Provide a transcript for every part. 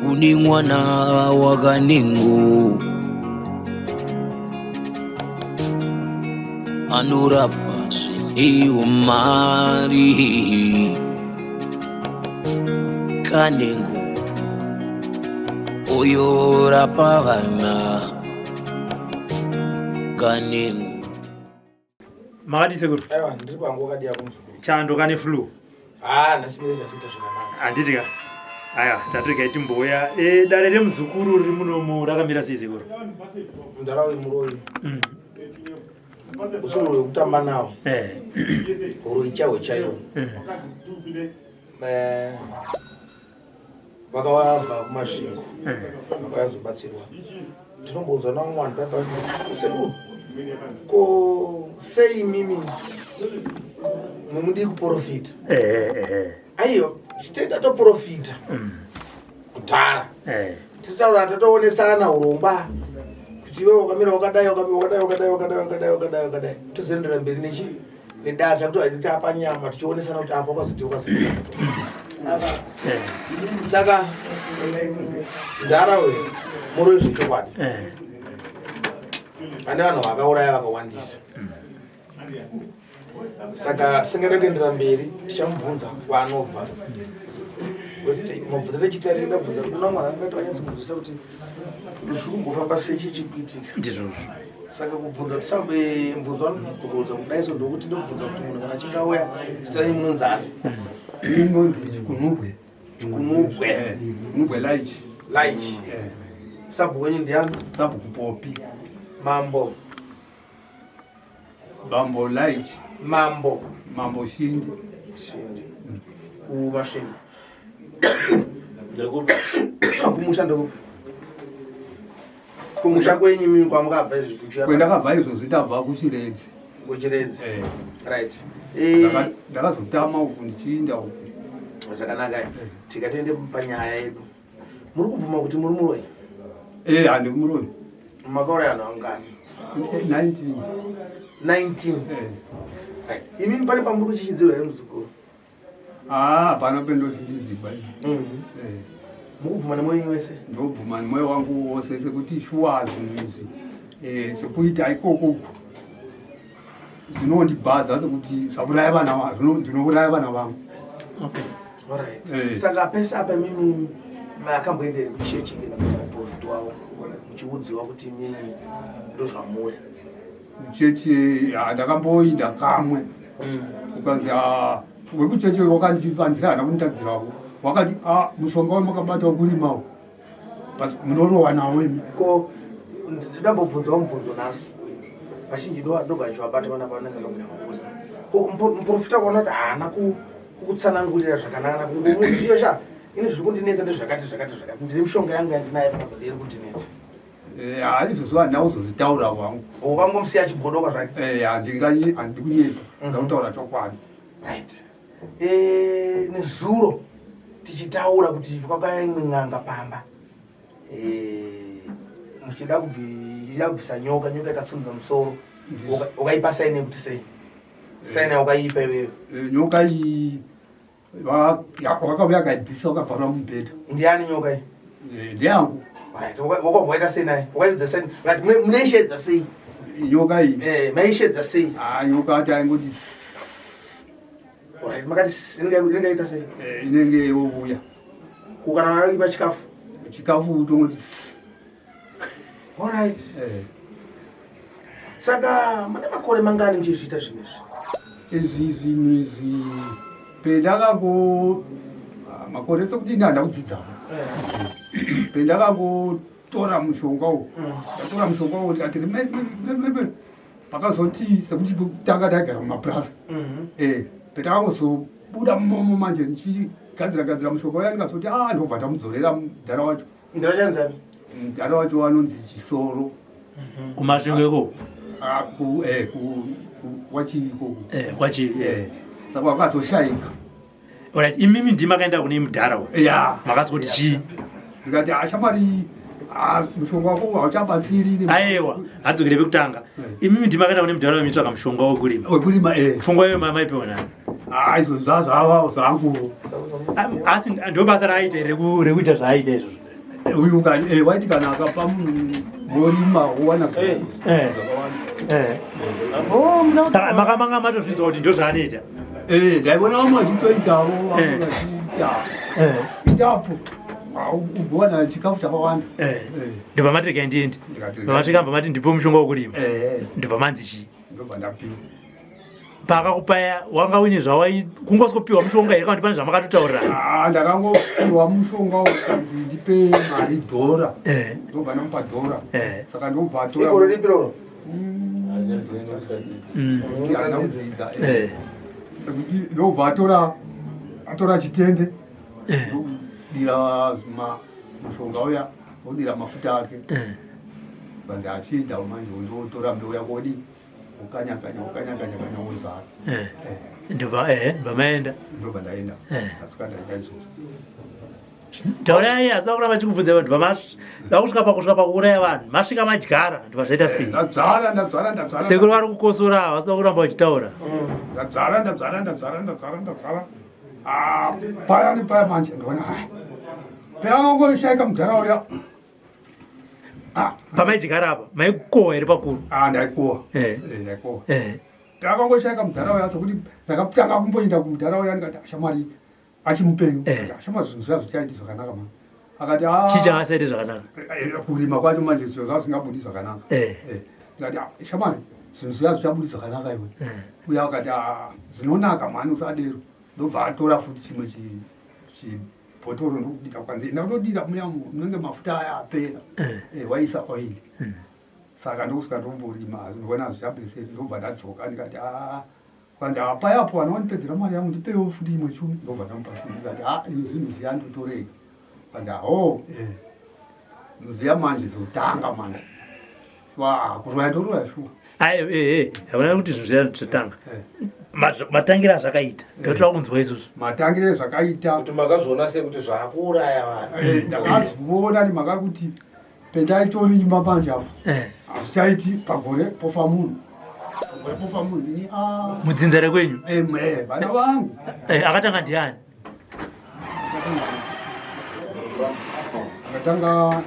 Kune mwana wakanengo anorapa zvine umari kanengo oyorapa vana kanengo. Makadii sekuru? Aiwa, ndiri pangu wakadii ako muzukuru? Chando kane flu. Ah, nhasi ndiri chasita zvakanaka. Handiti ka? Aya, tatirega timbouya. Eh, dare remuzukuru riri munomu rakamira sei sekuru? Mudhara uyu muroyi. Usiri wekutamba nawo. Eh. Uroyi chaiwo chaiwo. Eh, vakavabva kumasvingo vakazobatsirwa ndinombonzwa navamwe vanhu paipa sekuru ko sei imimi mumudii kuporofita aiwa state atoporofita kudhara tataura tatoonesana urongwa kuti iwe wakamira wakadai wakamira wakadai wakadai wakadai wakadai wakadai wakadai tozoendera mberi nechi nedare takuti tapa nyama tichionesana kuti apa wakazoti wakazoti saka ndara uyu muroyi zvechokwadi ane vanhu vakauraya vakawandisa saka tisingada kuendera mberi tichamubvunza kwaanobva mabvunza tichita tichida kubvunza kuti kuna mwana anenge vanyatsomubvunzisa kuti zviri kumbofamba sei chii chiri kuitika ndizvozvo saka kubvunza tisabe mubvunzo vanodzokorodza kudai so ndokuti ndokubvunza kuti munhu kana achinge auya zita renyu munonzani inonzi chikunubwe chikunubwe eh, chikunubwe laichi laichi eh. sabhuku wenyu ndiani sabhuku popi mambo bambo laichi mambo mambo shindi shindi kumasvingo kumusha ndokupi Kumusha kwenyu imimi kwamukabva izvi kuchiya. Kwendakabva izvozvi tabva kuChiredzi. Kuchiredzi. Eh. Right. Eh. Ndakazotama uku ndichiinda uku. Zvakanaka. Eh. Tikatende panyaya yedu. Muri kubvuma kuti muri muroyi? Eh, handi muroyi. Makauraya vanhu vangani? 19. 19. Eh. Right. Imimi pane pamuri kuchichidzirwa here muzukuru? Ah, hapana pendozvizidzigwa mhm. eh. Mukubvuma nemwoyo wenyu wese? Ndobvuma nemwoyo wangu wose sekuti shuwa zvinhu izvi eh, sekuita ikoko uku zvinondibhadza sekuti zvauraya vana ndinouraya vana vangu. Okay. Alright. Eh. Saka pese apa mimi makamboendere kuchechi kana kuti kuprofit wavo muchiudziwa kuti mimi ndozvamuri. Kuchechi ndakamboinda kamwe ukanzi ah, wekuchechi wakandivanzira hana kunditadzirawo wakati ah, mushonga wamakabata wekurimawo basi munorowa nawo imi ko ndambobvunzawo mubvunzo nhasi vazhinji ndogara ndichivabata vana vanenge vakuita maposta ko muprofita kuona kuti haana kukutsanangurira zvakanaka kungomuti sha ini zviri kundinetsa ndezvakati zvakati zvakati ndine mishonga yangu yandinayo panapa ndiri kundinetsa Eh, ah, izvozvo handina kuzozvitaura wangu. Ukangomusiya achigodoka zvake? Eh, handinganyi handidi kunyepa. Ndoda kutaura chokwadi. Right. Eh, nezuro tichitaura kuti kwakauya imwe n'anga pamba. Eh, muchida kubvisa nyoka, nyoka ikasimudza musoro. Ukaipa saini yekuti sei? Saini yaukaipa iwewe. Eh, nyoka iyi wakauya akaibvisa wakavharwa mubhedha. Ndiani nyoka iyi? Eh, ndeyangu. Right, wakabva waita sei naye? Wakaidza sei? Right, munoishedza sei? Nyoka iyi. Eh, maishedza sei? Ah, nyoka ati aingoti Right, makati inenge yaita sei? Eh, inenge youya. Kukana maipa chikafu? Chikafu tongoti All right. Eh. Saka mune makore mangani muchizviita zvinhu izvi? Izvi zvinhu izvi pendakango ah, makore sekuti ini handina kudzidza. Eh. Pendakangotora mushonga uwu. Ndatora mushonga uwu ndikati rime rime pakazoti sekuti tanga taigara mumapurazi. Eh, pendakangozobuda mumomo manje ndichigadzira gadzira mushonga uya ndikazoti ah ndobva ndamudzorera mudhara wacho. Ndinochanzani? Mudhara wacho anonzi Chisoro. Kumasvingo ikoko? Ah, ku eh ku kwachivi ikoko. Eh, kwachivi. Eh. Saka wakazoshaika. Alright, imimi ndimi makaenda kune mudhara uyu. Yeah. Makazoti chii? Ndikati ashamwari ah, mushonga wako hauchabatsiri. Aiwa, hatidzokere pekutanga. Imimi ndimi makaenda kune mudhara uyu muchitsvaga mushonga wekurima. Wekurima eh. Pfungwa iyoyo maipiwa nani? Ah, izvo zvazvava zvangu. Asi ndo basa raaita rekuita zvaaita izvozvo. Uyu waiti kana akapa munhu worima wowana zvakawanda. Saka makamanga matozvinzwa kuti ndozvaanoita? Ndaiona vamwe vachitoitawo, vamwe vachiita itapo ugowana chikafu chakawanda. Ndobva mati regai ndiende. Ndobva masvika, mati ndipo mushonga wokurima. Ndobva manzi chii? Ndobva ndapiwa. Paakakupaya wanga uine zvawai kungosikopiwa mushonga here, kana kuti pane zvamakatotaurirana? Ah, ndakangopiwa mushonga ukanzi ndipe mari, dhora. Ndobva ndamupa dhora. Saka ndobva atora. Igore ripi roro? Handina kudzidza. Sekuti ndobva atora chitende, ndodira mushonga uya, odira mafuta ake. Vanzi achiita manje, ndotora mbeu yako, odi ukanyakanya, ukanyakanya, kanya, wozara. Ndobva ndobva maenda. Ndobva ndaenda. Asika ndaita izvozvo. Taurai, asina kuramba chikubvunza. Vanhu vakusvika pakusvika pakuuraya vanhu, masvika madyara, ndobva zvaita sei? Ndadzvara, ndadzvara, ndadzvara. Sekuru vari kukosora, vasina kuramba vachitaura. Ndadzvara, ndadzvara, ndadzvara, ndadzvara, ndadzvara. Ah, paya nepaya manje ndoona payangoshaika mudhara uya. Pamaidyara apa maikohwa here pakuru? Ah, ndaikohwa. Ndaikohwa. Takangoshaika mudhara uya, sekuti ndakatanga kumboenda kumudhara uya, ndikati, "Shamwari," achimupenyu. "Shamwari, zvinhu zviya zvichaiti zvakanaka mani." Akati, "Ah." Chii changasaiti zvakanaka? Kurima kwacho manje, zviro zvava zvingabudi zvakanaka. Ndikati, "Ah, shamwari, zvinhu zviya zvichabudi zvakanaka iwe." Uya akati, "Ah, zvinonaka mani, usadero." Ndobva atora futi chimwe chibhotoro, ndokudira kwanzi, "Ndakutodira muya munenge mafuta aya apera." Waisa oil. Saka ndokusvika ndomborima, ndikuona zvichabeseri. Ndobva ndadzoka, ndikati, "A," kwanzi, "Apayapo vana wandipedzera mari yangu, ndipewo futi imwe chumi." Ndobva ndamupa chumi, ndikati, "A, izvi zvinhu zviya ndotorega." Kwanzi, "Ho, zviya manje zvotanga manje wa kuroya, ndoroya shuwa." Ai, hakuna kuti zvinhu zviya zvotanga. Matangira azvakaita ndotoda kunzwa isusu. Matangire zvakaita. Kuti makazviona sei kuti zvaakuuraya vanhu? Ndakazviona nemhaka kuti pendaitorima manje apo hazvichaiti, pagore pofa munhu, pagore pofa munhu. Ini, ah, Mudzinza rekwenyu? Vana vangu. Akatanga ndiani? Akatanga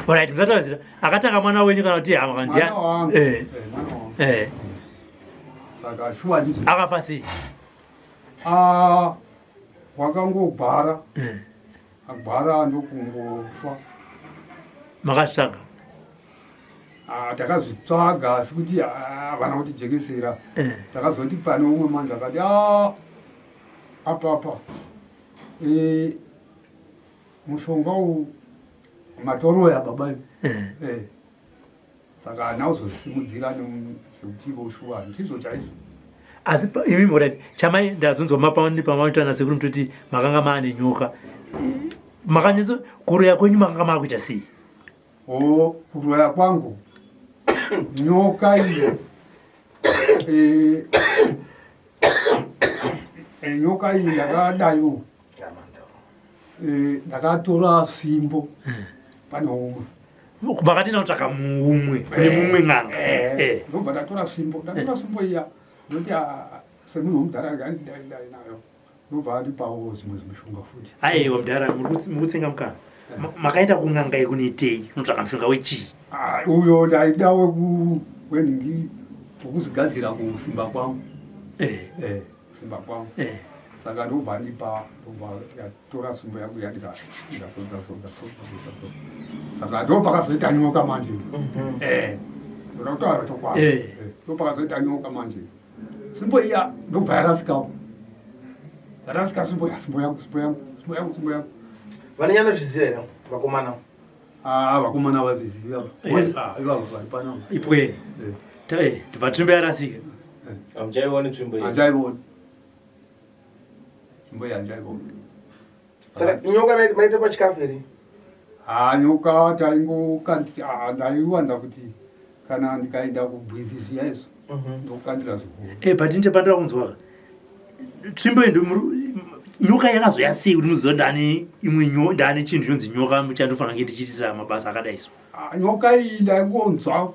Alright, musataura zita. Akatanga mwana wenyu kana kuti hama kana mwana ndiani? wangu. Mwana wangu. Saka shuwa ndizvo. Akafa sei? Ah, wakangogwara. Agwara ndokungofa. Makazvitsvaga? Ah, takazvitsvaga, asi kuti ah, havana kutijekesera. Takazoti pane umwe manje akati, "Ah, apa apa mushonga uwu matoroya baba imi." Saka haana kuzosimudzira sekuti ivo shuwa ndizvo chaizvo. Asi imi murati chamai ndazonzwa pamaita nasekuru mutoti makanga maane nyoka. Makanyatso kuroya kwenyu makanga maakuita sei? O, kuroya kwangu, nyoka iyo, nyoka iyi ndakadayo, ndakatora simbo pane umwe. Makati nakutsvaka mumwe kune mumwe n'anga? Ndobva ndatora simbo, ndatora simbo iya, ndoti, "Ah, semunhu womudhara ndai nayo." Ndobva andipawo zvimwe zvimishonga futi. Aiwa mudhara, muri kutsenga mukana. Makaenda kun'anga yekunoitei, unotsvaka mushonga wechii? Ah, uyo ndaida wenhingi wekuzvigadzira kusimba kwangu. Kusimba kwangu. Saka ndobva andipa, ndobva yatora simbo yangu iya, ndikasonza sonza sonza sonza. Saka ndo pakazoita nyoka manje. Ndoda kutaura chokwadi. Ndo pakazoita nyoka manje. Simbo iya ndobva yarasikawo, yarasika simbo ya simbo yangu, simbo yangu, simbo yangu, simbo yangu. Vanonyanozviziva here vakomana? Ah, vakomana vazviziva. Yes. Ah, ivavo vari panapa. Ipwere. Ndobva tsvimbo yarasika. Hamuchaioni tsvimbo iyi? Hanjaioni tsvimbo iyi, hanjaioni. Saka nyoka maita pachikafu here? Ha, nyoka taingokandi, ndaiwanza kuti kana ndikaenda kubwizi zviya izvo, ndokandira zvihoro. But nchepandira kunzwaka tsvimbo iyi, nyoka yakazoya sei kuti muziva ndani imwe ndani chinhu chinonzi nyoka chandofanira kunge ndichiitisa mabasa akadai so? Ah, nyoka iyi ndaingonzwa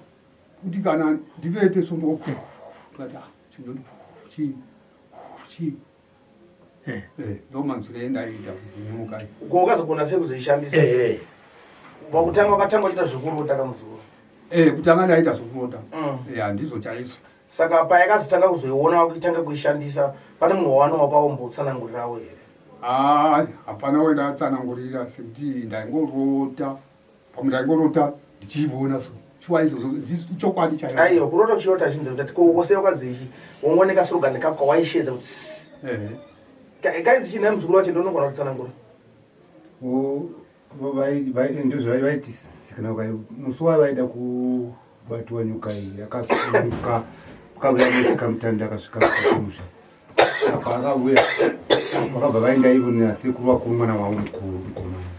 kuti kana ndivete so, ndikati, "Ah, chinhu chii chii?" Eh. Eh, ndo manzwire endaiita kuti nyoka iyi. Ko wakazogona sei kuzoishandisa? Eh, Pakutanga wakatanga uchiita zvekurota kamuzukuru. Eh, kutanga ndaita zvekurota. Ya, ndizvo chaizvo. Saka payakazotanga kuzoiona wakuitanga kuishandisa pane munhu wawana wakaombotsanangurirawo here? Ah, hapana wendatsanangurira sekuti ndaingorota pamwe ndaingorota ndichiiona so shuwa izvozvo chokwadi chaiyo. Aiwa kurota kuchirota chinzi kuti ko wose wakazichi wongone kasurugani kako kawaishedza kuti sss. Kainzi chii nhai muzukuru wacho ndonogona kutsanangura. Ndozvavaiti kana musi wavaida kubatwa nyoka iyi akasimuka kabuya musika mutanda akasvika kumusha apa akauya vakabva vaenda ivo nasekuru vakuru mwana wavo mukuru mukomana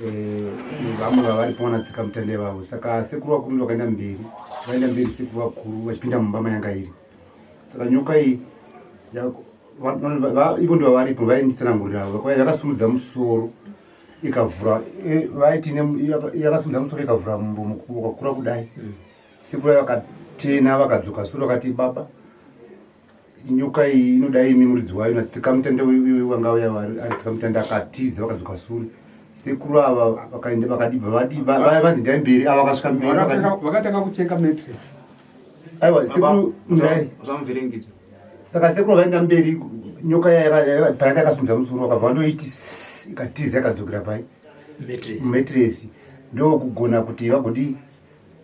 eh, vamwe vavaripo vanatsika mutande vavo saka sekuru vakuru ndo vakaenda mberi vaenda mberi sekuru vakuru vachipinda mumba mayanga iri saka nyoka iyi ivo ndo vavaripo vainditsanangurira yakasimudza musoro ikavhura eh, vaiti yakasimudza musoro ikavhura muromo wakakura kudai sekuru vakatena vakadzoka sure vakati baba nyoka iyi inoda imi muridzi wayo natsikamutanda wanga uya ari tsikamutanda akatiza vakadzoka sure sekuru ava vakaenda vakadibva vaya vanzi ndai mberi ava vakasvika mberi vakatanga kucheka matress aiwa sekuru ndai saka sekuru vaenda mberi nyoka payanga yakasimudza musoro vakabva vandoiti ikatiza yakadzokera pai mumetresi ndokugona kuti vagodii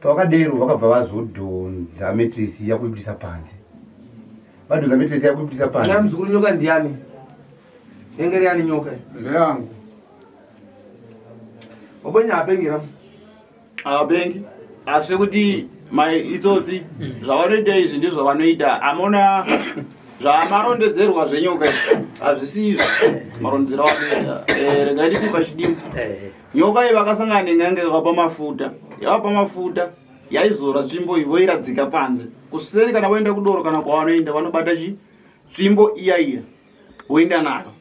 Pavakadero vakabva vazodhonza metresi iya kuibudisa panze. Vadhonza metresi iya kuibudisa panze. Nhai muzukuru nyoka ndiyani? Yenge riyani nyoka iyi? Ndeyangu. Wabonya apengera. Apengi. Asi kuti mai itsotsi zvavanoita izvi ndizvo zvavanoita. Amona zvamarondedzerwa zvenyoka izvi hazvisi izvo marondedzero avanoita. Eh, regai ndikupa chidimbu. Eh. Nyoka iyi vakasangana nen'anga ikavapa mafuta, yavapa mafuta yaizora tsvimbo iyi voiradzika panze. Kuseni kana voenda kudoro kana kwavanoenda vanobata chi tsvimbo iya iya voenda nayo.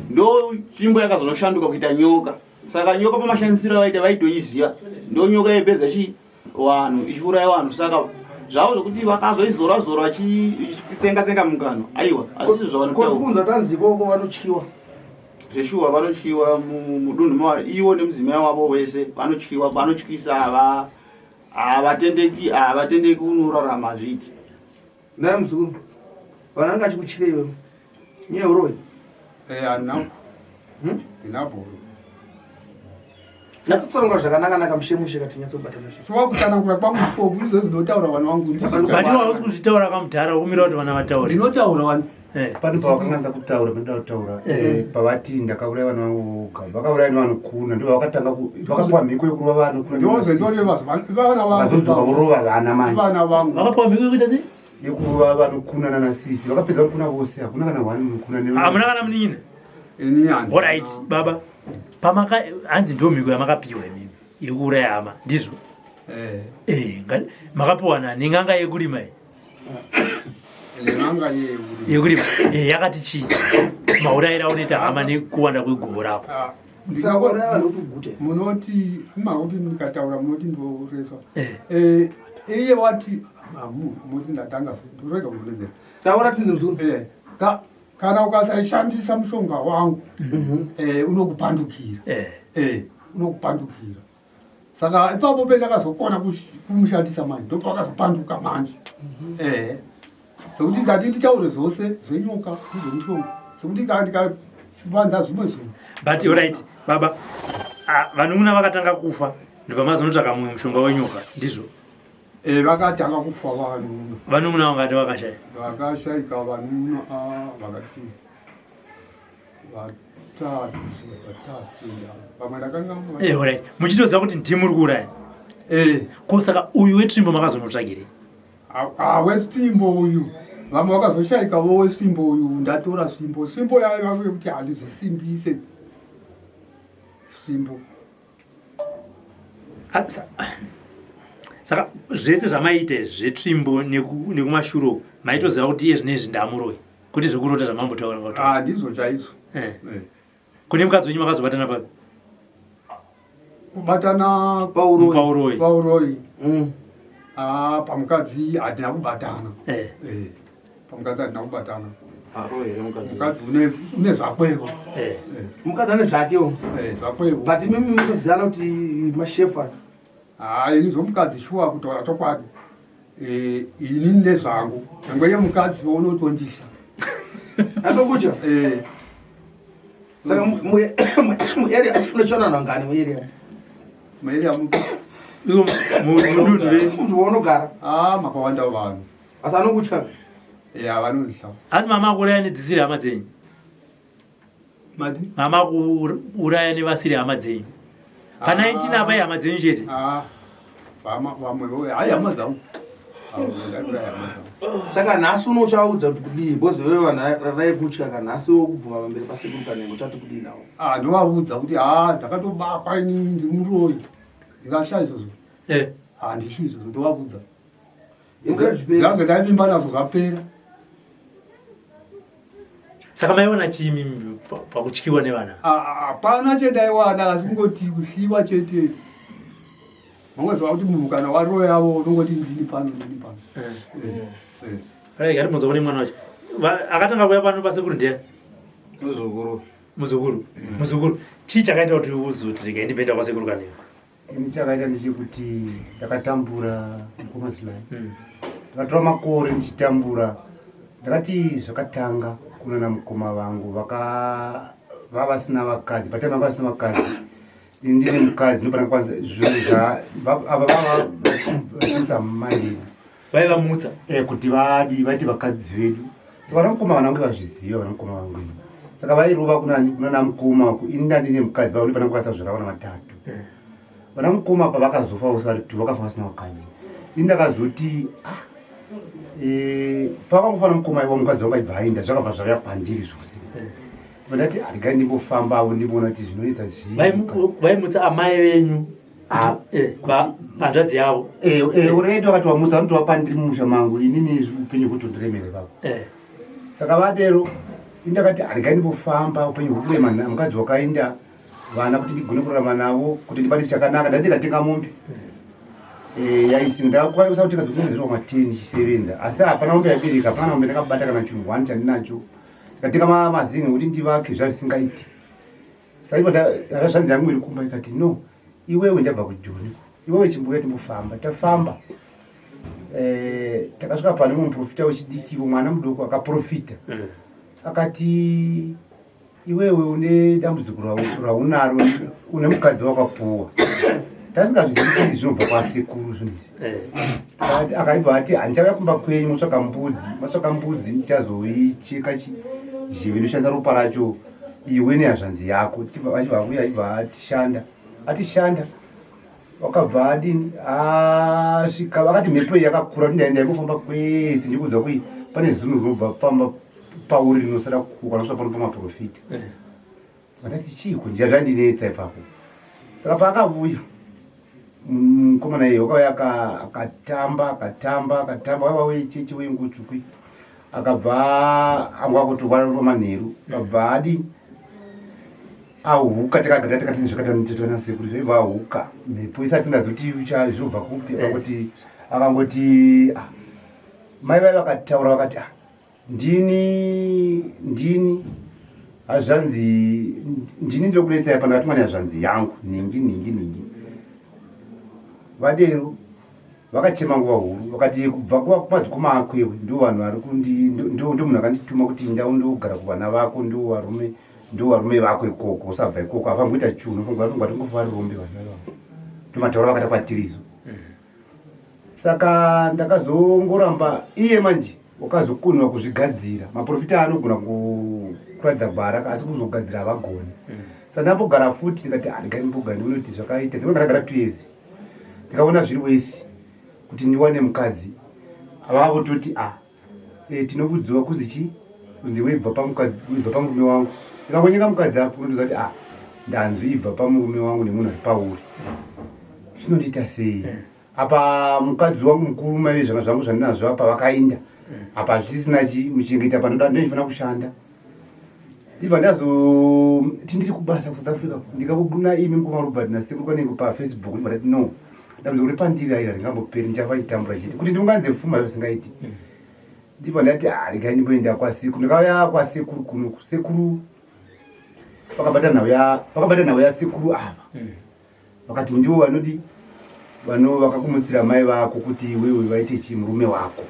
Ndo tsvimbo yakazonoshanduka kuita nyoka. Saka nyoka pamashandisiro avaita vaitoiziva. Ndo nyoka yaipedza chi vanhu ichiuraya vanhu saka zvavo zvekuti vakazoizora zora vachitsenga tsenga mungano aiwa asi izvo zvavanokunza tanzi ikoko vanotyiwa zveshuwa vanotyiwa mudunhu mavari ivo nemudzimai wavo wese vanotyiwa vanotyisa ava havatendeki havatendeki unorarama hazviiti Nhai muzukuru, vanhu vanenge vachikutyira iwewe. Nyaya uroyi. Eh, handina. Ndina bhuru. Nyatsotsanangura zvakanaka naka mushe mushe kati nyatsobata mushe. Shuwa kutsanangura kwangu ikoku izvo zvinotaura vanhu vangu ndizvo. But iwe hausi kuzvitaura kamudhara ukumira kuti vana vataure. Ndinotaura vanhu. Eh. Pane pavakanganisa kutaura panoda kutaura eh, pavati ndakauraya vana vangu voga vakauraya nevanhu kuna ndo vakatanga vakapiwa mhiko yekurova vanhu kuna vazodzoka vorova vana manje vakapiwa mhiko yekuita sei yekurova vanhu kuna nana sisi vakapedza kuna vose hakuna kana one munhu kuna hamuna kana munin'ina orit baba pamaka hanzi ndo mhiko yamakapiwa imimi yekuuraya hama ndizvo eh. Eh, makapiwa nani n'anga yekurima iyi yekurima eh, yakati chii maurayira unoita hama nekuwanda kwegoho rako ah, munoti makuti ndikataura munoti ndoreswa eh. Eh, iye wati moti ndatanga ndorega kuredzera taura tinzi mzukuru kana ukasaishandisa mushonga wangu mhm. unokupandukira unokupandukira saka ipapo pendakazokona kumushandisa manje ndopakazopanduka manje mhm. eh sekuti ndati nditaure zvose zvenyoka nezvemushonga sekuti ndikavanza zvimwe zvinhu but right baba ah, vanun'una vakatanga kufa ndobva mazonotsvaka mumwe mushonga wenyoka ndizvo eh, vakatanga kufa vanun'una vanun'una vangati vakashaya vakashaika vanun'una ah, vakati Eh, alright. Muchitoziva kuti ndimi muri kuuraya. Eh. Ko saka uyu wetsvimbo makazonotsvagirei? Ah, wetsvimbo uyu. Vamwe vakazoshaika vo wetsvimbo uyu ndatora svimbo. Svimbo yaiva yekuti handizvisimbise. Svimbo. Ah, saka zvese zvamaiita zvetsvimbo nekumashure uku maitoziva kuti iye zvine izvi ndamuroyi. Kuti zvekurota zvamambotaura ngataura. Ah, ndizvo chaizvo. Eh. eh. Kune mukadzi wenyu makazobatana papi? Kubatana pauroyi. Pauroyi. Pauroyi. Ah, pamukadzi hatina kubatana. Eh. Eh. Pamukadzi hatina kubatana. Mukadzi une zvakwevo. Eh. Mukadzi ane zvakewo. Eh, zvakwevo. But imimi munotozivana kuti mashefu acho. Ah, ini zvomukadzi shuwa kutaura chokwadi. Eh, ini ndezvangu. Nyangwe ye mukadzi unotondisha. Anokutya? Eh. Saka muarea munochiona vanhu vangani muarea? Muarea Iwo mudunhu renyu. Kuti waunogara. Ah, makawanda vanhu. Asi anokutya? Ya, vanonditya. Asi mama akuuraya nedzisiri hama dzenyu? Mati? Mama akuuraya nevasiri hama dzenyu. Pa 19 apa ihama dzenyu chete. Ah. Vamwe hayi hama dzangu. Ndauraya hama dzangu. Saka nhasi uno uchaudza kuti kudii because wewe vanhu vaikutya ka nhasi wokubvuma pamberi pasekuru Kanengo uchati kudii nawo? Ah, ndovaudza kuti ah ndakatobakwa ini ndiri muroyi. Ndikashaya izvozvo. Eh. Handishu izvozvo ndovaudza. Zvipere. Zvazvo ndaivimba nazvo zvapera. Saka maiona chii mimi pakutyiwa nevana? Hapana chendaiwana asi kungoti kuhliwa chete. Vangoziva kuti munhu kana waroyavo unongoti ndini pano ndini pano. Right, ngati mudzoka nemwana wacho. Akatanga kuuya pano pasekuru ndiani? Muzukuru. Muzukuru. Muzukuru. Chii chakaita kuti uzoti regai ndimboenda kwasekuru Kanengo? Ini chakaita ndechekuti ndakatambura mukoma Silai. Ndakatora makore ndichitambura. Ndakati zvakatanga kuna mukoma vangu vaka vavasina vakadzi, but vanga vasina vakadzi. Ini ndine mukadzi ndopana kwanza zvinhu zva ava vava vachimutsa mai vedu. Vaivamutsa? Kuti vadi vaite vakadzi vedu. Saka vana mukoma vana vange vazviziva vana mukoma vangu ini. Saka vairova kunani kunana mukoma uku ini ndandine mukadzi vavo ndopana kwanza zvara vana vatatu. Vana mukoma apa vakazofa vose vari two vakafa vasina vakadzi. Ini ndakazoti pakangofa mukoma ivo mukadzi wangu aibva aenda zvakabva zvauya kwandiri zvose. Ndati regai ndimbofambawo ndimboona kuti zvinoita zvii. Vaimutsa amai venyu hanzvadzi yavo. Already vakati vamutsa vanotova pandiri mumusha mangu inini upenyu hutondiremera ipapo. Saka vadero ini ndakati regai ndimbofamba upenyu hukurema mukadzi wakaenda vana kuti ndigone kurarama navo kuti ndibate chakanaka ndati ndikatenga mombe. Yaisi ndakwanisa kutenga dzimwe dziri mateni ndichisevenza asi hapana mombe yabereka hapana mombe ndakabata kana chinhu one chandinacho. Ndikatenga mazinge kuti ndivake zvazvisingaiti. Saka ipo zvanzi yangu iri kumba ikati no iwewe ndabva kujoni iwewe chimbuya timbofamba tafamba. Takasvika pane mumwe muprofita wechidiki mwana mudoko akaprofita. Akati iwewe une dambudziko raunaro une mukadzi wakapuwa. Tasingazvizivi kuti zvinobva kwasekuru zvinhu izvi. Akaibva ati handichauya kumba kwenyu motsvaka mbudzi, motsvaka mbudzi ndichazoicheka zheve ndoshandisa ropa racho iwe nehazvanzi yako. Achibva auya achibva atishanda. Atishanda wakabva adini asvika vakati mhepo iyi yakakura kuti ndaingofamba kwese ndikuudza kuti pane zunhu rinobva pamba pauri rinosara kukanosvika pano pamaprofita. Vandati chiiko njira zvandinetsa ipapo. Saka paakavuya mukomana iye wakauya akatamba akatamba akatamba waiva wechechi wengutsvuku akabva anga akutorwara manheru akabva adini ahuka takagara takati zvakatana nasekuru zvaibva ahuka mhepo isati singazoti zvinobva kupi akangoti mai vai vakataura vakati ndini ndini hazvanzi ndini ndokunetsai pano ndakatumwa nehazvanzi yangu ningi ningi ningi. Vadero vakachema nguva huru vakati kubva kumadzikoma ako iwe ndo vanhu vari kundi ndo munhu akandituma kuti inda undogara kuvana vako ndo varume ndo varume vako ikoko usabva ikoko afanira kuita chunhu unofunga vafunga kuti ngofa vari rombe vanhu ivavo. Ndomataura vakata kwatirizo. Saka ndakazongoramba iye manje wakazokonwa kuzvigadzira. Maprofita anogona kuratidza gwara asi kuzogadzira havagoni. Saka ndambogara futi ndikati regai ndimbogara ndione kuti zvakaita. Ndinoona ndakagara 2 years. Ndikaona zviri wesi kuti ndiwane mukadzi. Avavototi tinokudziwa kunzi chi? Kunzi webva pamukadzi, webva pamurume wangu. Ndikangonyenga mukadzi apo unotoziva kuti ndanzwi ibva pamurume wangu nemunhu ari pauri. Zvinondiita sei? Apa mukadzi wangu mukuru mai zvana zvangu zvandinazvo apa vakainda. Apa zvisina chi muchengeta panoda ndinofanira kushanda. Ndibva ndazo ti ndiri kubasa ku South Africa ndikavoguna imi mukoma Robert nasekuru Kanengo pa Facebook ndibva ndati no. Dambudziko riri pandiri aira ringamboperi ndichafa ndichitambura chete. Kuti ndiunganidze pfuma zvisingaiti. Ndibva ndati ah, regai ndimboenda kwasekuru. Ndakauya kwasekuru kuno, sekuru vakabata nhau ya vakabata nhau yasekuru ava. Vakati ndivo vanodi vano vakakumutsira mai vako kuti iwewe vaite chii murume wako.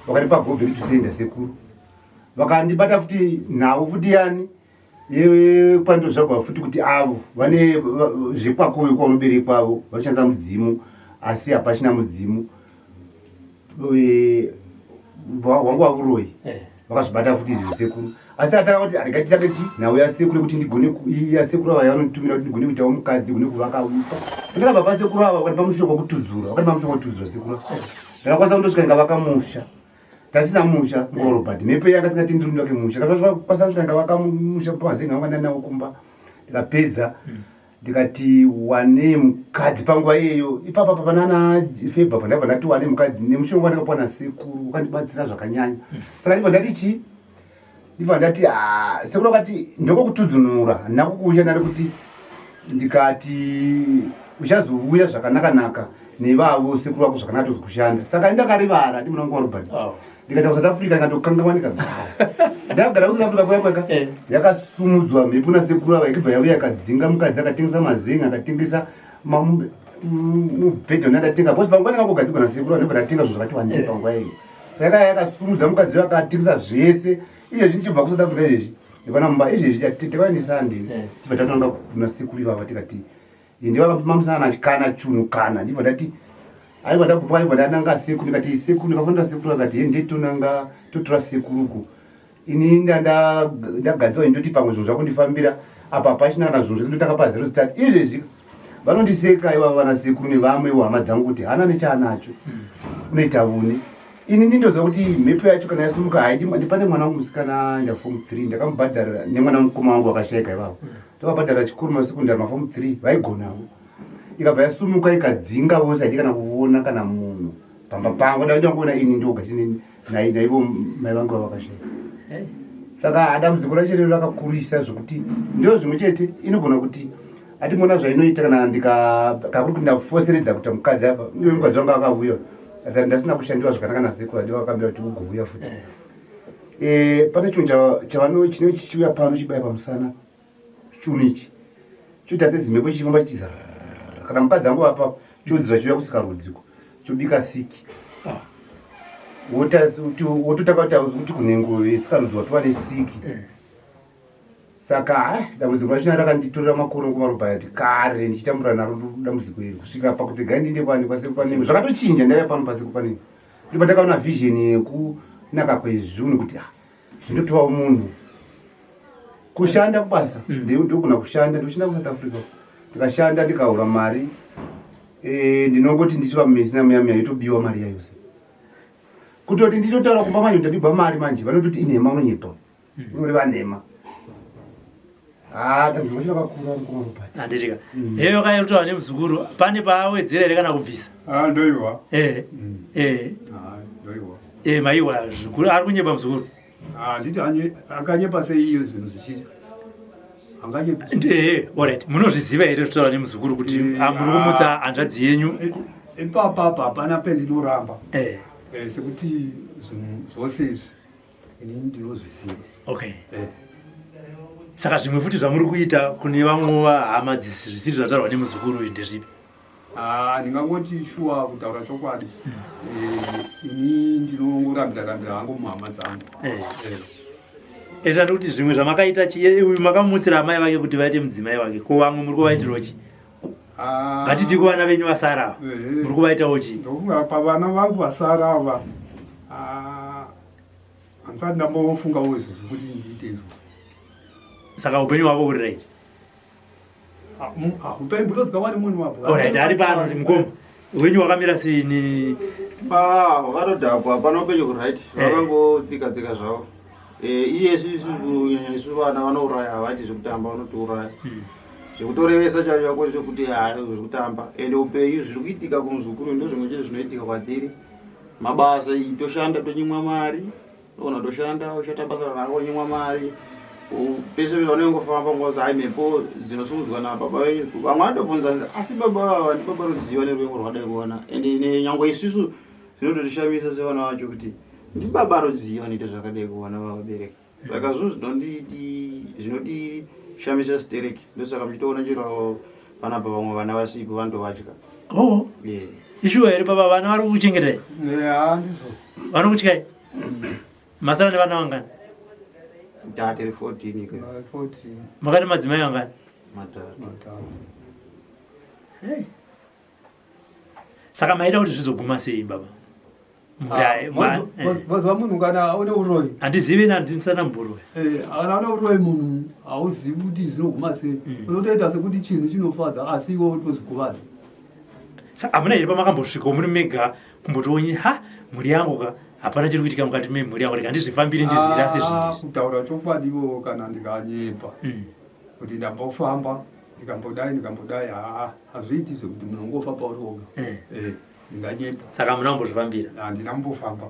Vakandipa go back to sender sekuru. Vakandibata futi nhau futi yani yepandozvagwa futi kuti avo vane zvekwakoyo kwaunoberekwavo vanoshandisa mudzimu asi hapachina mudzimu wangu wavuroyi eh. vakazvibata futi izvi sekuru asi ataka kuti arega chitange chi nhau yasekuru yekuti ndigone yasekuru ava yavanotumira kuti ndigone kuitawo mukadzi gone kuvaka ndakabva pasekuru ava vakandipa mushonga wekutudzura vakandipa mushonga wekutudzura sekuru ndakakwanisa kundosvika ndikavaka musha ndasina musha ngorobert mhepo yanga singatenderi ndivake musha ndakakwanisa kusvika ndikavaka musha pamazenga angu andanawo kumba ndikapedza ndikati wane mukadzi panguva iyeyo ipapa pa panana febha pa ndabva ndati wane mukadzi nemushonga wandakapuwa nasekuru wakandibatsira zvakanyanya saka ndibva ndati chii ndibva ndati ah, sekuru akati ndokokutudzunura handina kukuusha ndari kuti ndikati uchazovuya zvakanaka-naka nevavo sekuru vako zvakanaka tozokushanda saka indakarivara ndi muna nguva robert oh. ndikaenda kusouth africa ndikatokangamwa ndikagara ndakagara kusouth africa kuya kweka eh. yakasumudzwa mhepo nasekuru ava ikibva yauya yakadzinga mukadzi akatengesa mazenga akatengesa mubhedha ndandatenga bcause panguva ndakangogadzigwa nasekuru ava ndobva ndatenga zvinhu zvakati wandei eh. panguva iyo saka yakaya yakasumudza mukadzi uyo akatengesa zvese izvezvi ndichibva kusouth africa izvezvi ndikwana mumba izvezvi takaenda sande eh. tibva tatanga kuna sekuru ivava tikati ndivamamisana kana chunhu kana ndibva ndati aiwa ndakupa aiwa ndananga sekuru ndikati sekuru ndikafonera sekuru akati he ndetonanga totora sekuruku ini ndagadziwa ndoti pamwe zvinhu zvakundifambira apa hapachina kana zvinhu zvese ndotanga pazero start izvezvi vanondiseka ivava vana sekuru nevamwe hama dzangu kuti hana nechaanacho unoita vune ini ndindoziva kuti mhepo yacho kana yasumuka haidi ndipane mwana wangu musikana aenda form three ndakamubhadharira nemwana mukoma wangu wakashaika ivavo ndakabhadhara chikuru masekondari maform three vaigonawo ikabva yasumuka ikadzinga vose haidi kana kuvona kana munhu pamba pangu ndaida kuona ini ndoga naivo mai vangu vavakashaika saka dambudziko racho rero rakakurisa zvekuti ndo zvimwe chete inogona kuti atimona zvainoita kana ndikakuri kuti ndafoseredza kuita mukadzi apa iwe mukadzi wangu akavuya asi ndasina kushandiwa zvakanaka nasekuru andi vakambira kuti ugovuya futi eh. eh, pane chinhu chavano chine chichiuya pano chibaya pamusana chunhu ichi choita sedzimhepo chichifamba chichiza kana mukadzi angu apa chodzira chiuya kusikarudzi chobika siki ah. wototanga kuti auzi kuti kunhengo yesikarudzi watova nesiki eh. saka ah, dambudziko rachona rakanditorera makore nguva robhayati kare ndichitambura naro dambudziko iri kusvikira pakuti gai ndiende kwani kwasekuru panenge zvakatochinja ndaiva pano pasekuru panenge ndipo ndakaona vision yekunaka kwezvinhu kuti ah, zvindotovawo munhu kushanda kubasa mm. ndogona kushanda ndikushanda kusouth africa ndikashanda ndikahura mari eh, ndinongoti ndichiva mumesina muya muya yotobiwa mari yayose kutoti ndichotaura kumba manje ndabigwa mari manje vanototi inhema unonyepa mm. unoreva nhema ah, dambudziko racho rakakura mukoma Robert handitika mm. heyo kai kutaura nemuzukuru pane paawedzera here kana kubvisa ah, ndoiwa eh, mm. eh. Ah, ndoiwa eh, maiwa zvikuru ari kunyepa muzukuru handiti akanyepa sei iyo zvinhu zvichiita Eh, alright munozviziva here zvitaura nemuzukuru kuti eh, ah, muri kumutsa ah. hanzvadzi yenyu ipapapa hapana pendinoramba eh. sekuti zvinhu zvose izvi ini ndinozviziva okay saka zvimwe futi zvamuri kuita kune vamwe vahama zvisiri zvataurwa nemuzukuru uyu ndezvipi Ah, ndingangoti shuwa kutaura chokwadi eh, ini ndinongorambira rambira hangu muhama dzangu eh. eh. Ezvati kuti zvimwe zvamakaita uyu makamutsira amai vake kuti vaite mudzimai wake ko vamwe muri kuvaitirawo chii ah. ngatiti kuvana venyu vasara ava muri kuvaitawo chii ndofunga pavana vangu vasara ava ah, handisati ndambofungawo izvozvo kuti ndiite izvo saka upenyu hwavo huri right Ah, ah, upenyu butozika wani munhu wapo Alright, ari pano ni mukoma. Wenyu wakamira sei ni Ah, wakatodhakwa hapana upenyu kuright eh. vakangotsika tsika zvavo eh, iye isu kunyanya isu vana vanouraya havaiti zvekutamba vanotiuraya hmm. zvekutorevesa chacho chako zvekuti hayi zvekutamba ende upenyu zviri kuitika kumuzukuru ndo zvimwe chete zvinoitika kwatiri mabasa iyi toshanda tonyimwa mari Unogona kutoshanda uchiita basa rako wonyimwa mari pese pese vanongofamba ngozi hai mhepo dzinosumudzwa nababa venyu vamwe vanotobvunza nzi asi baba vava ndibaba ruziva neruvengo rwadai kuona and nyangwe isusu Zvinototishamisa sevana vacho kuti ndibaba rudzii vanoita zvakadai kuvana vavabereka. Saka zvinhu zvinonditi zvinodishamisa stereki ndosaka muchitoona chero panapa vamwe vana vasipo vanotovatya. Oh. Yeah. Ishuwa here baba vana vari kukuchengetai? Yeah, ndizvo. Vanokutyai? Masara nevana vangani? Tiri 14 iko. 14. Makati madzimai vangani? Matatu. Matatu. Hey. Saka maida kuti zvizoguma sei baba? Mazuva munhu kana une uroyi. Handizivi na ndisana mburoyi. Eh, kana une uroyi munhu hauzivi kuti zvinoguma sei. Unotoita sekuti chinhu chinofadza asi iwe wotozvikuvadza. Saka hamuna here pamakambosvika muri mega kumbotionyi ha mhuri yangu ka hapana chiri kuitika mukati memhuri yangu rega ndizvifambire ndizvirase zvinhu izvi. Kutaura chokwadi ivovo kana ndikanyepa kuti ndambofamba ndikambodai ndikambodai haa hazviiti zvekuti munhu ungofa pauri woga. Ndinganyepa. Saka hamuna kumbozvifambira? Handina kumbofamba.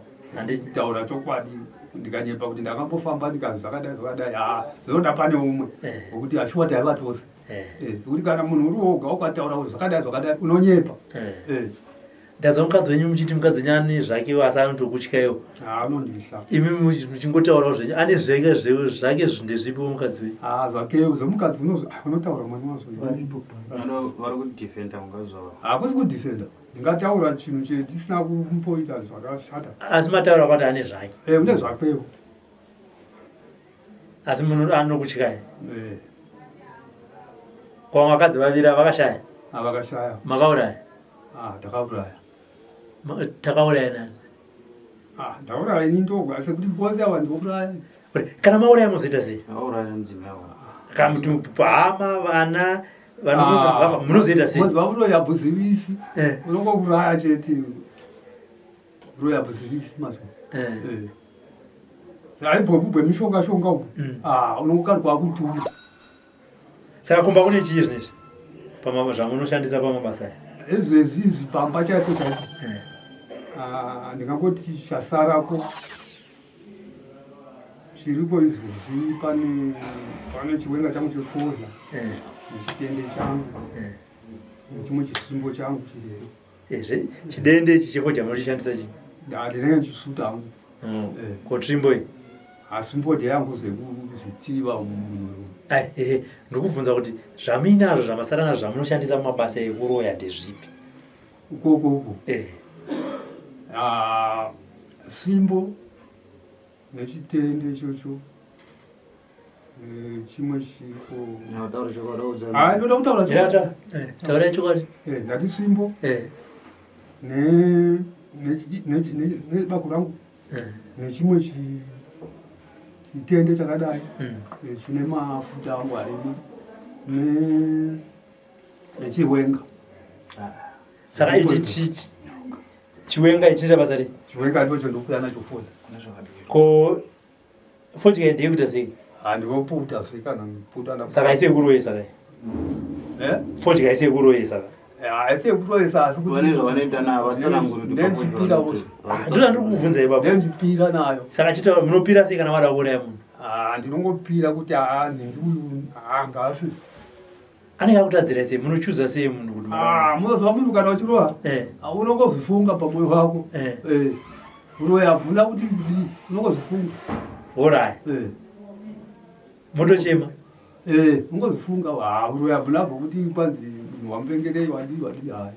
Kutaura chokwadi ndikanyepa kuti ndakambofamba ndikazi zvakadai zvakadai haa zvinoda pane umwe wekuti ashuwa taiva tose. Zvekuti kana munhu uri woga ukataura kuti zvakadai zvakadai unonyepa. Ndazwa mukadzi wenyu muchiti mukadzi wenyu ane zvakewo asi anotokutyaiwo. Anondisa. Imi muchingotaurawo zvenyu ane zvake zvake ndezvipiwo mukadzi wenyu. Ah zvakewo zvemukadzi unotaura mwana wazvo. Vari kudefenda mukadzi wavo. Hakusi kudefenda. Ndingataura chinhu chendisina kumboita zvakashata. Asi mataura kwati ane zvake. Eh une zvakewo. Asi munhu anokutyai. Eh. Kwa vakadzi vaviri vakashaya? Vakashaya. Makauraya? Ah, takauraya. Takauraya nani? Ah, ndauraya ini ndoga sekuti vose ava ndinouraya. Kana mauraya mozoita sei? Mauraya mudzimai wavo. Kamuti hama vana vanovafa munozoita sei? Moziva uroya buzivisi. Unongouraya chete. Uroya buzivisi mazwa. Haibhobu bwemishonga shonga ubu. Ah, unongokarwa kutuma. Saka kumba kune chii zvinezvi? Pamaba zvamunoshandisa pamabasa aya. Izvezvi izvi pamba chaipo chaipo. Ah, ndingangoti chasarako chiriko izvezvi pane pane chiwenga changu chefodya nechitende changu nechimwe chisimbo changu chiriko. Chidende ichi chefodya munochishandisa chii? Ndinenge ndichisvuta hangu. Ko tsvimbo iyi? Asi mbodya yangu zvekuzvitiva munhu. Ai, ehe, ndikubvunza kuti zvamuinazvo zvamasara nazvo zvamunoshandisa mumabasa ekuroya ndezvipi? Ukoko uko. Eh. Ah, svimbo nechitende ichocho. Chimwe chiko. Taura chokwadi udza. Ah, ndoda kutaura chokwadi. Taura chokwadi. Eh, ndati svimbo. Eh. Ne ne ne ne bako rangu. Nechimwe chitende chakadai. Chine mafuta angu arimo. Ne nechiwenga. Saka ichi chiwenga ichi chinoita basa rei? Chiwenga ndicho ndokuya nacho fodya. Ko fodya ndeyekuita sei? Handinoputa zve kana puta saka haisi yekuroyesa kai? Eh? Fodya haisi yekuroyesa ka? Haisi yekuroyesa asi kuti vane zvavanoita navo vatsanangura kuti ndendichipira vose. Ndinoda ndiri kukubvunza ipapo. Ndendichipira nayo. Saka chitaura munopira sei kana wada kuuraya munhu? Ah, ndinongopira kuti haa nhingi uyu haa ngaafe. Anenge akutadzira sei? Munochuza sei munhu kuti Ah, munoziva munhu kana uchiroha unongozvifunga pamwoyo wako. Uroya hakuna kuti kudii, unongozvifunga. Woraya. Motochema. Unongozvifunga, ah, uroya hakuna kuti kwanzi munhu wamuvengerei wadii wadii hayi.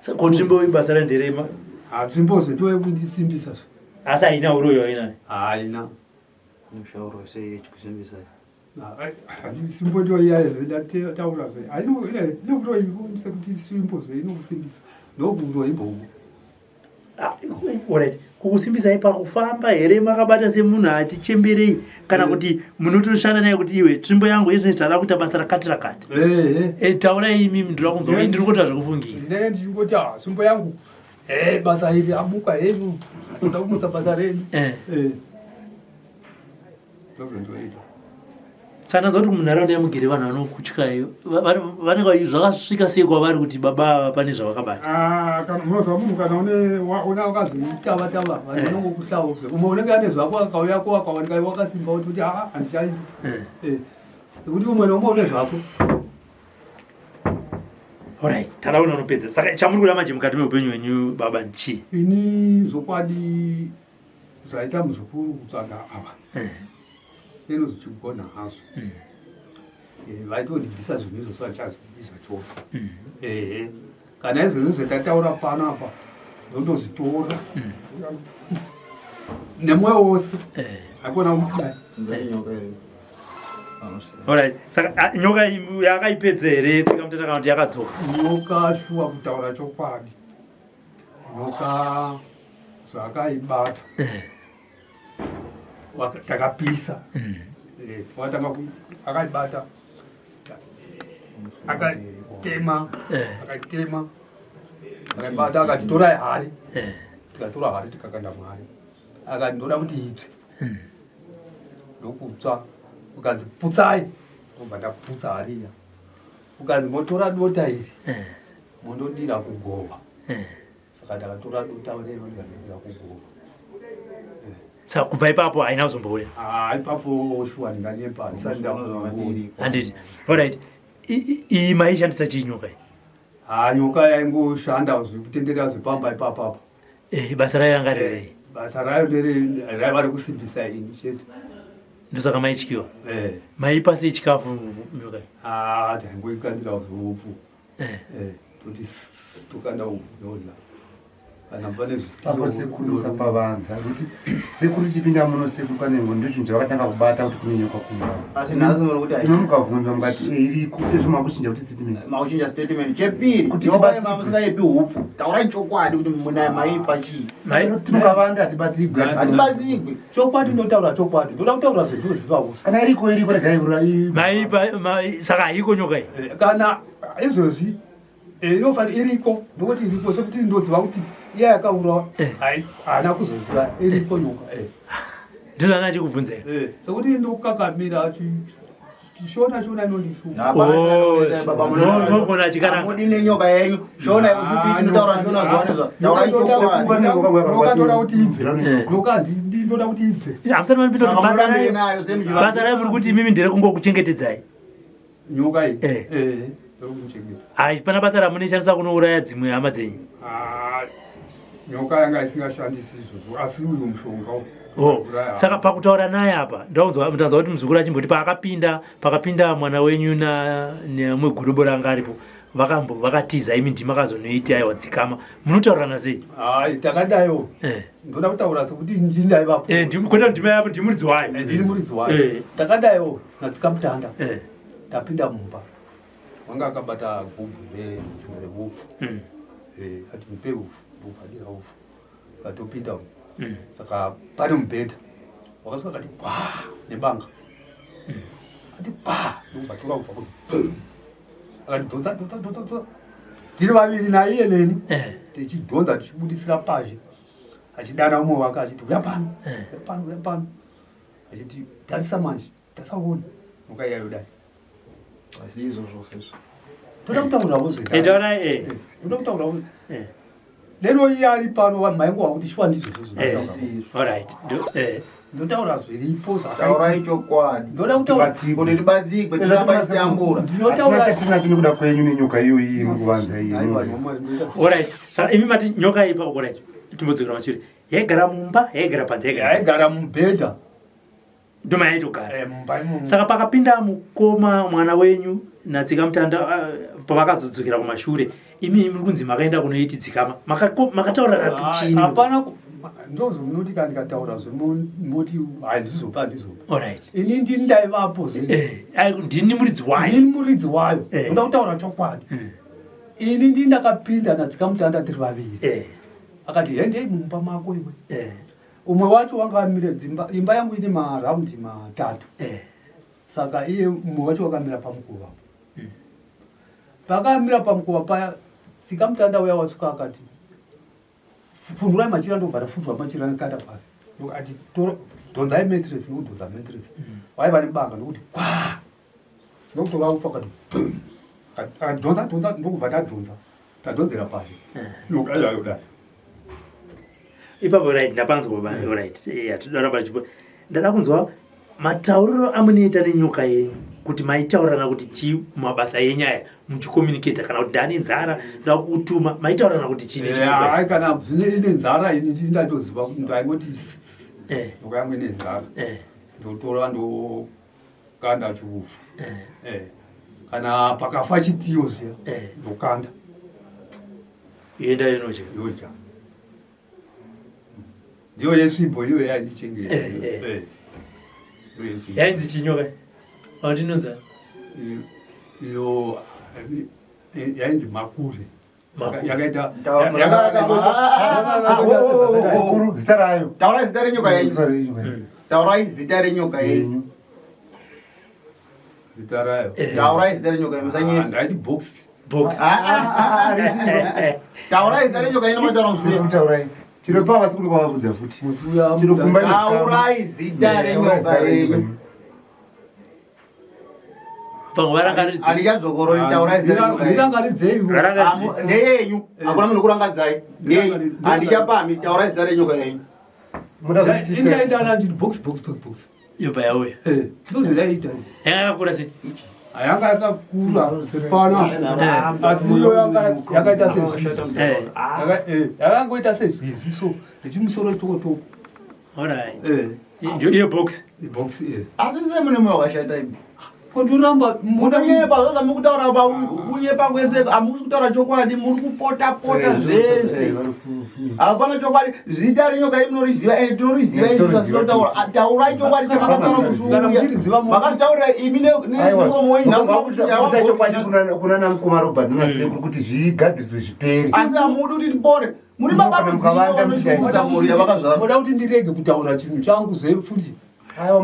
Saka ko nzvimbo basa renderema? Ah, nzvimbo zve ndiyo yekundisimbisa zve. Asi haina uroyi haina? Haina. Mushauro sei yechikusimbisa? Simbo ndiyo iya zve ndataura zve. Haina uroyi sekuti simbo zve inokusimbisa. Ndokuroyi bhobo. Alright, kukusimbisai pakufamba here makabata semunhu atichemberei kana kuti munotoshanda naye kuti iwe tsvimbo yangu izvi tada kuita basa rakati rakati? Taurai imimi ndinoda kunzwa kuti ndiri kuita zvekufungira. Ndinenge ndichingoti ah, tsvimbo yangu basa iri amuka hedu toda kumutsa basa redu. Ndozvandinoita. Saka ndanzwa kuti munharaunda yamugere vanhu vanokutyai vanenge zvakasvika sei kwavari kuti baba ava pane zvavakabata? Ah, kana unoziva munhu kana une una wakazvitava tava vanhu vanongokuhlawo zve. Umwe unenge ane zvako akauya ko akawanika iwe wakasimba kuti ah handichaiti. Nekuti umwe neumwe une zvako. Alright, tadaona unopedza. Saka chamuri kuda manje mukati meupenyu hwenyu baba nchii? Ini zvokwadi zvaita muzukuru kutsvaga ava eh. Inozvichigona hazvo. Eh, vaitondibvisa zvinhu izvozvo handichazvidi zvachose. Ehe, kana izvozvo zvatataura pano apa ndondozvitora nemwoyo wose. Eh. Hakuna kudai. Alright. Saka ah, nyoka yakaipedza here tsika mutata kana kuti yakadzoka? Nyoka shuwa kutaura chokwadi. Nyoka zvakaibata. Eh. Takapisa. Eh, wakatanga akaibata. Akatema. Eh. Akatema. Akaibata akati torai hari. Tikatora hari tikakanda muhari. Akati ndoda kuti itsve. Ndokutsva. Ukanzi putsai. Ndobva ndaputsa hari iya. Ukanzi motora dota iri. Mondodira kugova. Saka ndakatora dota rero ndikadira kugova. Saka kubva ipapo haina kuzombouya? Ah, ipapo shuwa ndinganyepa handisati ndakuona. Handiti. Alright. Iyi maishandisa chii nyoka iyi? Ah, nyoka yaingoshanda zvekutenderera zvepamba ipapo apo. Eh, basa rayo ranga riri rei? Basa rayo ndere raiva rekusimbisa ini chete. Ndosaka maityiwa? Eh. Maipa sei chikafu nyoka iyi? Ah, taingoikandira upfu. Eh. Eh, toti tokanda upfu yodla. Kana pane zvitiyo. Apo sekuru musapavanza kuti sekuru chipinda muno sekuru kanengo ndicho chinhu chavakatanga kubata kuti kune nyoka kumba. Asi nhasi muri kuti imi mukavhunza mukati eh, iriko izvo makuchinja kuti statement. Makuchinja statement chepiri kuti nyoka yemusingaipi hupfu. Taurai chokwadi kuti muna maipa chii. Mukavanda hatibatsigwi. Hatibatsigwi. Chokwadi ndotaura chokwadi. Ndoda kutaura zvendinozivawo. Kana iriko iriko regai Maipa saka haiko nyoka iyi. Eh, kana izvozvi Eh, inofanira iriko ndokuti iriko sekuti ndoziva kuti iya yakaurawa eh. haana kuzouraya iriko nyoka eh. Ndizvo ana achikubvunza sekuti ndokukakamira shona shona inondishuaogona achikaranga nenyoka yenyu shona yekushupiti ndotaura shona zuva nezuva taurai chokwadi ndoda kuti ibve nyoka ndinoda kuti ibve hamusati manipinda kuti basa rayo muri kuti imimi nderekungokuchengetedzai nyoka iyi eh. Eh, ndokuchengeta hai pana basa ramunoshandisa kunouraya dzimwe hama dzenyu ah, nyoka yanga isingashandisi izvozvo asi uyu mushonga oh. Saka pakutaura naye apa ndaunzwa ndanzwa kuti muzukuru achimboti paakapinda pakapinda mwana wenyu nemumwe gurubo ranga aripo vakambo vakatiza imi ndimi akazonoiti aiwa dzikama munotaurirana sei hai takadaiwo eh. Ndoda kutaura sekuti ndini ndaivapo kwete ndimi yapo ndimi muridzi wayo ndini muridzi wayo takadaiwo natsikamutanda eh. Tapinda mumba wanga akabata gubhu redzimwe reupfu. Eh, ati mupe upfu ndobva adira upfu atopinda umu. Saka pane mubhedha wakasvika akati gwa nebanga. Ati gwa ndobva tora upfu akuti bum. Akati dhonza dhonza dhonza dhonza tiri vaviri naiye neni eh. Tichidhonza tichibudisira pazhe achidana umwe wake achiti uya pano uya pano uya pano achiti tarisa manje tasaona nyoka iya yodai asi izvo zvose izvo toda kutaurawo zvetaura eh, eh. Toda kutaurawo eh. Lero iye ari pano maingo wakuti shuwa ndizvozvo alright ndotaura zviripo zvakataurai chokwadi ndoda kutaura kuti tibatsigwe tiramba tichitambura ndinotaura tinacho nekuda kwenyu nenyoka iyoyi iri kuvanza iyi alright saka imi mati nyoka iyi pa alright timbodzokera mashure yaigara mumba yaigara panze yaigara mubhedha ndoma yaitogara eh, saka pakapinda mukoma mwana wenyu natsika mutanda ah, pavakazodzokera kumashure imi muri kunzi makaenda kunoiti dzikama makataurana ah, chini hapana ndozvomunoti kana ndikataura zvemoti handizopa handizopa alright ini ndini ndaivapo zve eh, ndini muridzi wayo ndini muridzi wayo eh. ndoda kutaura chokwadi ini ndini ndakapinda natsika mutanda tiri vaviri akati hendei mumba mako iwe Umwe wacho wanga amire dzimba, imba yangu ine maraundi matatu eh. Saka iye umwe wacho wakamira pamukova mm. Pakamira pamukova paya tsikamutanda uya wasvika akati fundurai machira ndobva tafundura machira akanda pasi ati dhonzai matress nokudhonza matress mm. Waiva nebanga ndokuti kwa ndokutora ufa akati akadhonza dhonza ndokubva tadhonza tadhonzera pasi eh. nyoka yayo dai ipapo right ndapanzwa baba right eh, hatidoramba chipo ndada kunzwa matauriro amunoita nenyoka yenyu. kuti maitaurirana kuti chii mumabasa enyu aya muchicommunicata kana kuti ndane nzara ndakutuma maitaurirana kuti chii eh, kana ine nzara ini ndatoziva kuti ndaingoti eh. nyoka yangu ine nzara eh. ndotora ndokanda chiufu kana pakafa chitiyo zviya ndokanda yoenda yonodya yodya ndiyo yesvimbo iyo yaindichengeta eh, eh. eh. Yainzi chinyoka wandinonza iyo yainzi makure. Yakaita zita rayo. Taurai zita renyoka yenyu. Taurai zita renyoka yenyu. Zita rayo. Taurai zita renyoka yenyu musanyepa. Ndaiti box. Box. Taurai zita renyoka yenyu mataura musi Taurai. Tinopa vasi kuri kwavabvudza futi. Tinokumba Taurai zita renyoka yenyu. Pamwe varangaridze. Handichadzokorori taurai zita renyoka yenyu. Ndirangaridzei. Ndeyenyu. Hakuna munhu kurangaridzai. Ndeyenyu. Handichapami taurai zita renyoka yenyu. Indaenda nditi box box box box. Yobva yauya. Eh, tinozviraita. Yanga yakakura sei? Yanga yakakura pano. Asi iyo yanga yakaita sezvizvi. Yakangoita sezvizvi so nechimusoro toko toko. Alright. Eh. Iyo box. Box eh. Asi sei mune moyo wakashata imi? Kondoramba munonyepa zvo zvamukutaura pa kunyepa kwese hamusi kutaura chokwadi muri kupota pota zvese. Hapana chokwadi zita renyoka imi munoriziva ende tinoriziva isu tinotaura taurai chokwadi chamakataura musi uya. Makazvitaurira imi nemuromo wenyu nhasi makuti chokwadi kuna namukoma Robert nasekuru kuti zvigadziriswe zvipere. Asi hamudi kuti tipore. Muri baba rudzii mhuri yavakazvarwa. Moda kuti ndirege kutaura chinhu changu zve futi.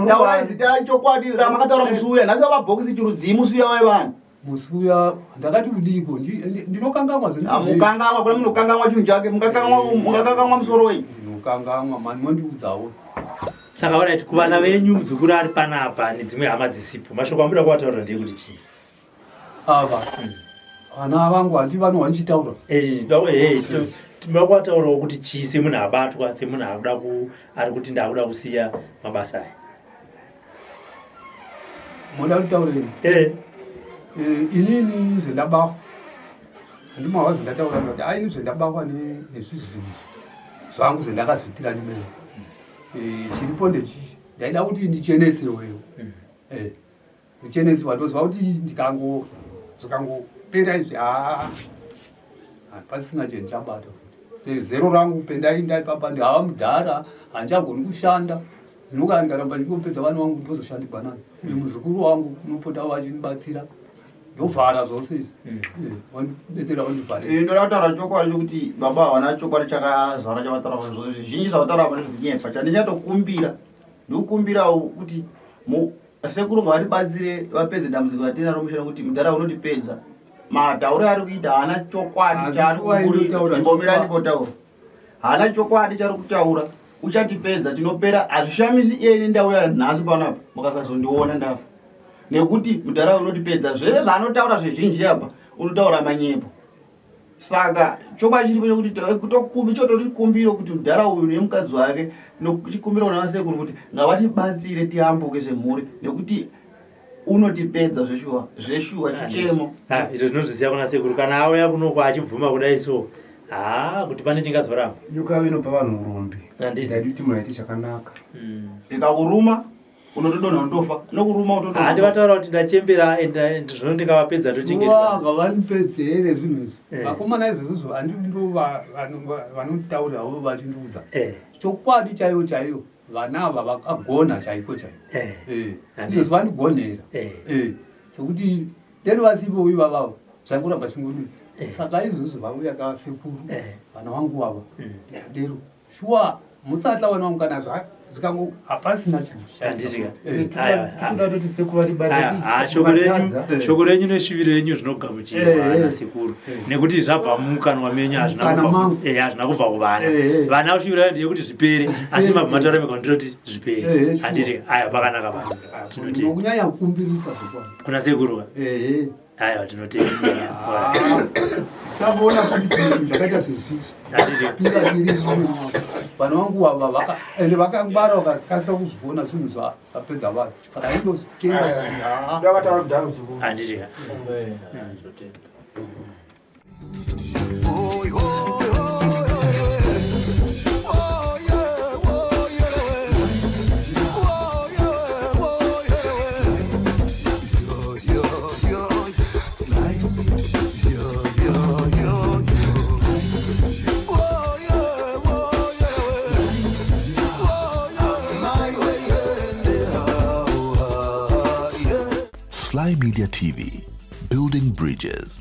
Taurai zita chokwadi ramakataura musi uya. Nhasi vabhokisi chirudzii musi uya wevanhu. Musi uya ndakati kudiko ndinokangamwa zve. Mukangamwa kuna munokangamwa chinhu chake mukakangamwa musoro wenyu. Ndinokangamwa mani mondiudzawo. Saka alright kuvana venyu muzukuru ari panapa nedzimwe hama dzisipo mashoko amuda kuvataurira ndeyekuti chii? Ava vana vangu handi vanohwa ndichitaura. Tinoda kuvataurawo kuti chii semunhu abatwa semunhu akuda ari kuti ndakuda kusiya mabasa aya. Moda kutaura ini? Inini zvendabahwa handimahwa zvendataura ndati aini zvendabahwa nezvizvi zvinhu zvangu zvendakazviitira ndimene. Chiripo ndechichi ndaida kuti ndichenesewewo. Kuchenesewa ndoziva kuti ndikango zvikangopera izvi haa pasisina chinhu chabata sezero rangu pendainda ipapa ndihava mudhara handichagoni kushanda zvino kana ndikaramba ndingopedza vana vangu ndozoshandigwa nani uyu muzukuru wangu unopota vachinibatsira ndovhara zvose izvi vandibetsera vandivharira. Ini ndoda kutaura chokwadi chokuti baba havana chokwadi chakazara chavataura zvose zvizhinji zvavataura apa ndezvekunyepa chandichatokumbira ndikukumbirawo kuti sekuru ngavatibatsire vapedze dambudziko ratinaro musha nekuti mudhara unotipedza matauro ari kuita haana chokwadi chaari kuburitsa. Imbomira ndimbotaura. Haana chokwadi chaari kutaura uchatipedza tinopera hazvishamisi iye ini ndauya nhasi panapa mukasazondiona ndafa nekuti mudhara unotipedza zvese zvaanotaura zvizhinji apa unotaura manyepo. Saka chokwadi chiripo chekuti chotori chikumbiro kuti mudhara uyu nemukadzi wake nochikumbiro kuna vasekuru kuti ngavatibatsire tiyambuke semhuri nekuti unotipedza zveshuwa zveshuwa chichemo. Izvo zvinozviziva kuna sekuru kana auya kunoko achibvuma kudai so haa kuti pane chingazoramba. Nyoka inopa vanhu urombe. Ndadi kuti munhu aite chakanaka. Ikakuruma unotodonha unotofa nokuruma utodonha. Handi vataura kuti ndachembera enda zvino ndikavapedza tochengetwa. Ngavanipedzere zvinhu izvi. Vakomana izvozvo handi ndo vanotaura vachindiudza. Chokwadi chaiyo chaiyo vana ava vakagona chaiko chaiko. Izvozvo vandigonera. Sekuti deno vasipo ivavavo zvangoramba zvingonetsa. Saka izvozvo vauya kasekuru vana vangu ava ndadero. Shuwa musatla vana vangu kana zvikango hapasina chinhu. Shoko renyu neshuviro yenyu zvinogamuchirwa nasekuru nekuti zvabva mukanwa menyu hazvina kubva kuvana. Vana shuviro yayo ndeyekuti zvipere asi mabva mataura mega ndinoti zvipere. Handiti aya pakanaka pa. Tinoti kunyanya kukumbirisa zvokwadi. Kuna sekuru ka? Aiwa tinotenda. Savona kuti chinhu chakaita sezvizvi. Pira tiri. Vana vangu ava vaka ende vakangwara vakakasira kuzviona zvinhu zvapedza vanhu. Saka indozvitenda kuti haa. Ndakataura kudhara muzukuru. Handiti ka. Slymedia TV, building bridges.